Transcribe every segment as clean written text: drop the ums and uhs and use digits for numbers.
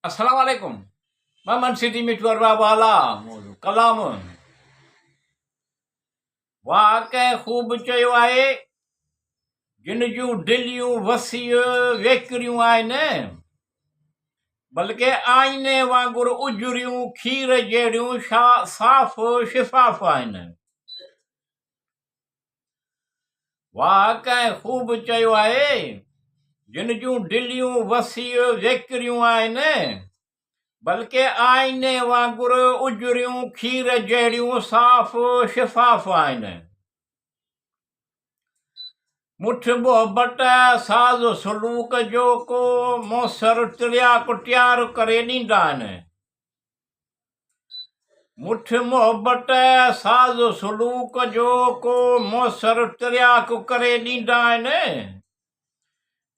السلام عليڪم محمد سيدي مٺو ارباب والا موضوع ڪلام واهه ڪنهن خوب چيو آهي جن جون دليون وسيع ويڪريون آهن بلڪه آئيني وانگر اجريون کير جهڙيون صاف شفاف آهن واهه ڪنهن خوب چيو آهي، جن جون دليون وسيع ويڪريون آهن، بلڪه آئيني وانگر اجريون کير جهڙيون صاف شفاف آهن. مٺ محبت ساز سلوڪ جو ڪو موثر ترياق تيار ڪري ڏيندا آهن. مٺ محبت ساز سلوڪ جو ڪو موثر ترياق ڪري ڏيندا آهن،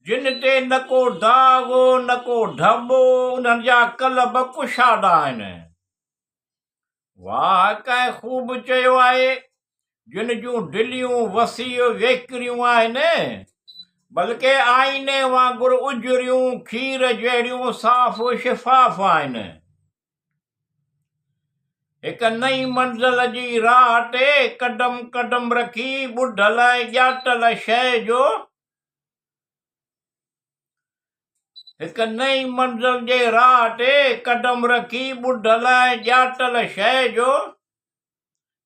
جن تي نه ڪو داغ نه ڪو ڌٻو، انهن جا قلب ڪشادا آهن. واهه ڪنهن خوب چيو آهي، جن جون دليون وسيع ويڪريون آهن، بلڪه آئيني وانگر اجريون کير جهڙيون صاف شفاف آهن. هڪ نئين منزل جي راهه تي قدم قدم رکي ٻڌل ۽ ڄاتل شيء جو هڪ نئين منزل جي راهه تي قدم رکي ٻڌل ۽ ڄاتل شيء جو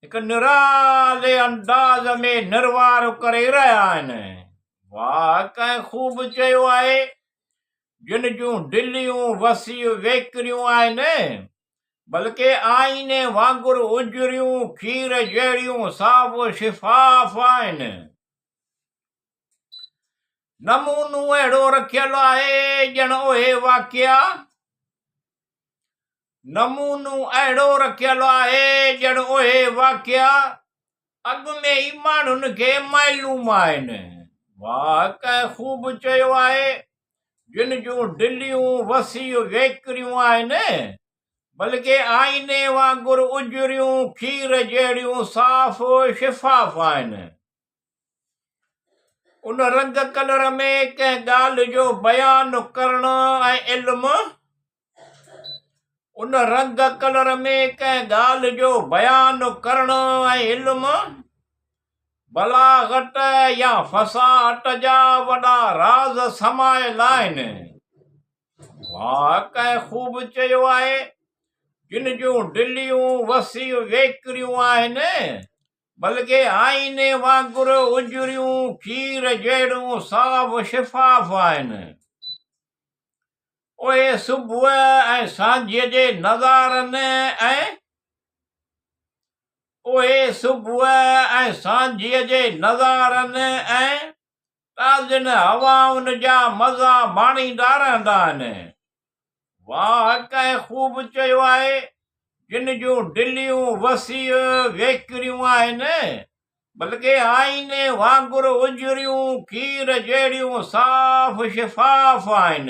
هڪ نرالي انداز ۾ نروار ڪري رهيا آهن. واهه ڪنهن خوب چيو آهي جن جون دليون وسيع ويڪريون آهن، بلڪه آئيني وانگر اجريون کير جهڙيون صاف و شفاف آهن. نمونو اهڙو رکيل آهي ڄڻ اهي واقعا نمونو اهڙو رکيل آهي ڄڻ اهي واقعا اڳ ۾ ئي ماڻهن کي معلوم آهن. واهه ڪنهن خوب چيو آهي، جن جون دليون وسيع ويڪريون آهن، بلڪه آئيني وانگر اجريون کير جهڙيون صاف شفاف آهن. ان رنگ ڪلر ۾ ڪنهن ڳالهه جو بيان ڪرڻ ۽ علم ان رنگ ڪلر ۾ ڪنهن ڳالهه جو بيان ڪرڻ ۽ علم، بلاغت يا فصاحت جا وڏا راز سمايل آهن. واهه ڪنهن خوب چيو آهي، جن جون دليون وسيع ويڪريون آهن، بلڪه آئيني وانگر اجريون کير جهڙيون صاف شفاف آهن. اهي صبح ۽ سانجهيء جي نظارن ۽ اهي صبح ۽ سانجهيء جي نظارن ۽ تازين هوائن جا مزا ماڻيندا رهندا آهن. واهه ڪنهن خوب چيو آهي، جن جون دليون وسيع ويڪريون آهن، بلڪه آئيني وانگر اجريون کير جهڙيون صاف شفاف آهن.